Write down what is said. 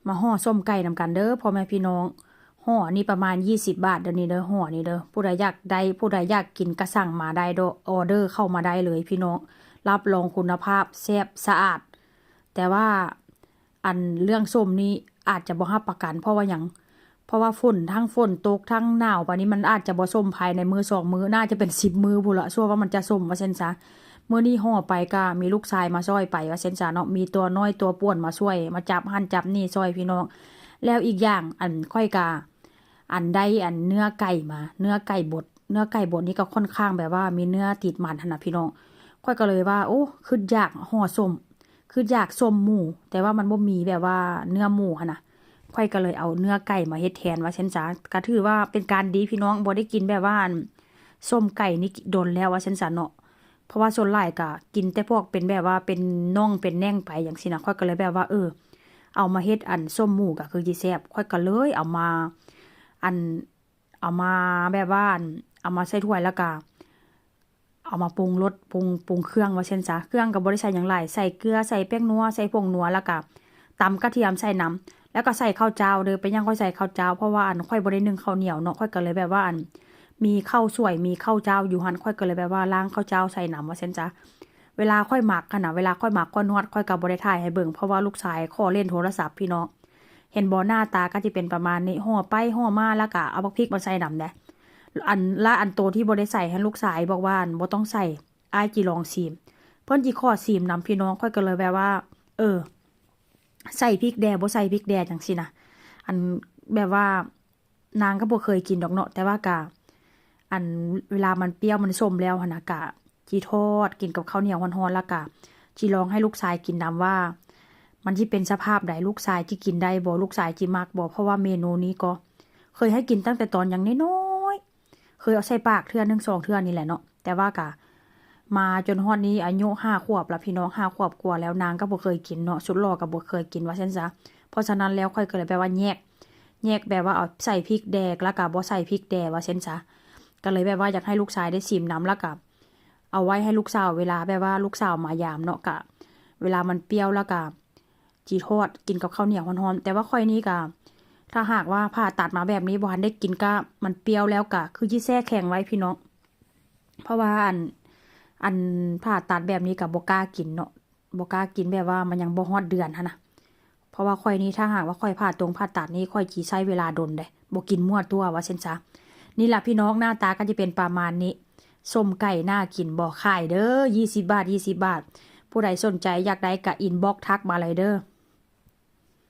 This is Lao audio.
ມາຫໍ່ສົ້ມໄກ່ນຳກັນເດີພໍ່ແມ່ພີ່ນ້ອງ. ຫໍ່ນີ້ປະມານ ยี่สิบบาท ເດີນີ້ເດີ ຫໍ່ນີ້ເດີ. ຜູ້ໃດຢາກໄດ້ ຜູ້ໃດຢາກກິນກະສັ່ງມາໄດ້ເດີ ອໍເດີເຂົ້າມາໄດ້ເລີຍພີ່ນ້ອງ. ຮັບຮອງຄຸນນະພາບ ແຊບ ສະອາດ. ແຕ່ວ່າ ອັນເລື່ອງສົ້ມນີ້ອາດຈະບໍ່ຮັບປະກັນ ເພາະວ່າຫຍັງ? ເພາະວ່າຝົນ ທັງຝົນຕົກ ທັງໜາວປານນີ້ ມັນອາດຈະບໍ່ສົ້ມພາຍໃນມື້ສອງມື້ ໜ້າຈະເປັນສິບມື້ພຸ້ນລະ ຊົ່ວວ່າມັນຈະສົ້ມວ່າຊັ້ນຊະ. ມື້ນີ້ຫໍ່ໄປກະມີລູກຊາຍມາຊ່ອຍໄປວ່າຊັ້ນຊະເນາະ ມີຕົວນ້ອຍຕົວປ່ວນມາຊ່ວຍ ມາຈັບຫັ້ນຈັບນີ້ຊ່ອຍພີ່ນ້ອງ. ແລ້ວອີກຢ່າງ ອັນ ຂ້ອຍກະ ອັນ ໄດ້ ອັນ ເນື້ອໄກ່ມາ ເນື້ອໄກ່ບົດ ເນື້ອໄກ່ບົດນີ້ກໍຄ່ອນຂ້າງແບບວ່າມີເນື້ອຕິດມັນຫັ້ນນະພີ່ນ້ອງ. ຂ້ອຍກໍເລີຍວ່າ ໂອ້ ຄິດຢາກຫໍ່ສົ້ມ ຄິດຢາກສົ້ມໝູ ແຕ່ວ່າມັນບໍ່ມີແບບວ່າເນື້ອໝູຫັ້ນນະ. ຂ້ອຍກໍເລີຍເອົາເນື້ອໄກ່ມາເຮັດແທນວ່າຊັ້ນຊະ. ກໍຖືວ່າເປັນການດີພີ່ນ້ອງ ບໍ່ໄດ້ກິນແບບວ່າ ອັນ ສົ້ມໄກ່ນີ້ດົນແລ້ວວ່າຊັ້ນຊະເນາະ. ເພາະວ່າສ່ວນຫຼາຍກໍກິນແຕ່ພວກເປັນແບບວ່າເປັນໜ່ອງເປັນແໜ່ງໄປຈັ່ງຊີ້ນະ. ຂ້ອຍກໍເລີຍແບບວ່າ ເອີ ເອົາມາເຮັດ ອັນ ສົ້ມໝູກໍຄືຊິແຊບ. ຂ້ອຍກໍເລີຍເອົາມາ ອັນ ເອົາມາແບບວ່າ ອັນ ເອົາມາໃສ່ຖ້ວຍ ແລ້ວກະເອົາມາປຸງລົດ ປຸງ ປຸງເຄື່ອງວ່າຊັ້ນຊະ. ເຄື່ອງກໍບໍ່ໄດ້ໃສ່ຫຍັງຫຼາຍ ໃສ່ເກືອ ໃສ່ແປ້ງນົວ ໃສ່ຜົງນົວ ແລ້ວກະຕຳກະທຽມໃສ່ນຳ ແລ້ວກະໃສ່ເຂົ້າຈ້າວເດີ. ເປັນຫຍັງຂ້ອຍໃສ່ເຂົ້າຈ້າວ? ເພາະວ່າ ອັນ ຂ້ອຍບໍ່ໄດ້ໜຶ້ງເຂົ້າໜຽວເນາະ. ຂ້ອຍກໍເລີຍແບບວ່າ ອັນ ມີເຂົ້າສວຍ ມີເຂົ້າຈ້າວຢູ່ຫັ້ນ ຂ້ອຍກໍເລີຍແບບວ່າລ້າງເຂົ້າຈ້າວໃສ່ນຳວ່າຊັ້ນຊະ. ເວລາຂ້ອຍໝັກຫັ້ນນະ ເວລາຂ້ອຍໝັກຂ້ອຍນວດ ຂ້ອຍກໍບໍ່ໄດ້ຖ່າຍໃຫ້ເບິ່ງ ເພາະວ່າລູກຊາຍຂໍຫຼິ້ນໂທລະສັບພີ່ນ້ອງ. ເຫັນບໍ່ ໜ້າຕາກໍຈະເປັນປະມານນີ້ ຫໍ່ໄປຫໍ່ມາ ແລ້ວກະເອົາບັກພິກມາໃສ່ນຳເດ້. ອັນ ລະອັນໂຕທີ່ບໍ່ໄດ້ໃສ່ຫັ້ນ ລູກຊາຍບອກວ່າ ອັນ ບໍ່ຕ້ອງໃສ່ ອ້າຍຈິລອງຊີມ. ເພິ່ນຈິຂໍຊີມນຳພີ່ນ້ອງ. ຂ້ອຍກໍເລີຍແບບວ່າ ເອີ ໃສ່ພິກແດ່ ບໍ່ໃສ່ພິກແດ່ ຈັ່ງຊີ້ນະ. ອັນ ແບບວ່າ ນາງກໍບໍ່ເຄີຍກິນດອກເນາະ ແຕ່ວ່າກະ ອັນ ເວລາມັນປ່ຽວມັນສົ້ມແລ້ວຫັ້ນນະ ກະຈິທອດກິນກັບເຂົ້າໜຽວຮ້ອນໆ ແລ້ວກະຈິລອງໃຫ້ລູກຊາຍກິນນຳວ່າ ມັນຊິເປັນສະພາບໃດ ລູກຊາຍຊິກິນໄດ້ບໍ່ ລູກຊາຍຊິມັກບໍ່. ເພາະວ່າເມນູນີ້ກໍເຄີຍໃຫ້ກິນຕັ້ງແຕ່ຕອນຍັງນ້ອຍໆ ເຄີຍເອົາໃສ່ປາກເທື່ອໜຶ່ງສອງເທື່ອນີ້ແຫຼະເນາະ. ແຕ່ວ່າກະມາຈົນຮອດນີ້ອາຍຸຫ້າຂວບລະພີ່ນ້ອງ ຫ້າຂວບກວ່າແລ້ວ ນາງກໍບໍ່ເຄີຍກິນເນາະ ສຸດຫຼໍ່ກໍບໍ່ເຄີຍກິນວ່າຊັ້ນຊະ. ເພາະສະນັ້ນແລ້ວຂ້ອຍກໍເລີຍແບບວ່າແຍກ ແຍກແບບວ່າເອົາໃສ່ພິກແດ່ ແລ້ວກໍບໍ່ໃສ່ພິກແດ່ວ່າຊັ້ນຊະ. ກໍເລີຍແບບວ່າຢາກໃຫ້ລູກຊາຍໄດ້ຊີມນຳ ແລ້ວກໍເອົາໄວ້ໃຫ້ລູກສາວ ເວລາແບບວ່າລູກສາວມາຢາມເນາະ ກະເວລາມັນປ່ຽວ ແລ້ວກະ ຈີທອດກິນກັບເຂົ້າໜຽວຮ້ອນໆ. ແຕ່ວ່າຂ້ອຍນີ້ກະ ຖ້າຫາກວ່າຜ່າຕັດມາແບບນີ້ ບໍ່ທັນໄດ້ກິນກະ ມັນປ່ຽວແລ້ວກະຄືຊິແຊ່ແຂງໄວ້ພີ່ນ້ອງ. ເພາະວ່າ ອັນ ອັນຜ່າຕັດແບບນີ້ກະບໍ່ກ້າກິນເນາະ ບໍ່ກ້າກິນ ແບບວ່າມັນຍັງບໍ່ຮອດເດືອນຫັ້ນນະ. ເພາະວ່າຂ້ອຍນີ້ ຖ້າຫາກວ່າຂ້ອຍຜ່າຕົງຜ່າຕັດນີ້ ຂ້ອຍຊິໃຊ້ເວລາດົນເດ້ ບໍ່ກິນມົ້ວຕົວວ່າຊັ້ນຊະ. ນີ້ລະພີ່ນ້ອງ ໜ້າຕາກໍຈະເປັນປະມານນີ້. ສົ້ມໄກ່ໜ້າກິນບໍ່? ຂາຍເດີ ຍີ່ສິບບາດ ຍີ່ສິບບາດ. ຜູ້ໃດສົນໃຈຢາກໄດ້ກະອິນບັອກທັກມາເລີຍເດີ.